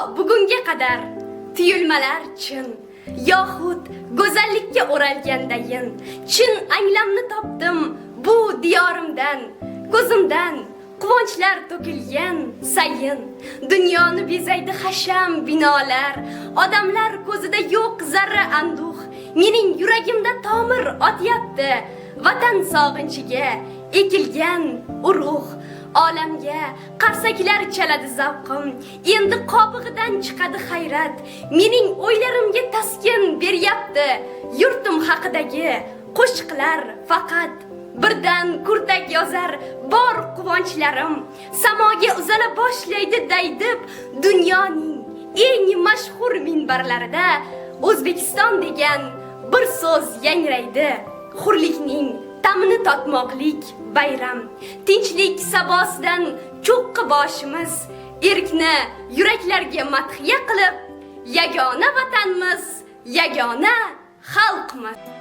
Bugunga qadar tuyulmalar chin yoxud go'zallikka o'ralgandayin chin anglamni topdim bu diyorimdan. Ko'zimdan quvonchlar to'kilgan sayin dunyoni bezaydi hasham binolar. Odamlar ko'zida yo'q zarra anduh, mening yuragimda tomir otyapti vatan sog'inchiga ekilgan urug'. Olamga qarsaklar chaladi zavqim, endi qobig'idan chiqadi hayrat. Mening o'ylarimga taskin beryapti yurtim haqidagi qo'shiqlar faqat. Birdan kurtak yozar bor quvonchlarim, samoga uzala boshlaydi daydib. Dunyoning eng mashhur minbarlarida O'zbekiston degan bir so'z yangraydi. Hurlikning ta'mini totmoqlik bayram. Tinchlik sabosidan cho'qqi boshimiz, erkni yuraklarga madhiya qilib, yagona vatanmiz, yagona xalqmiz.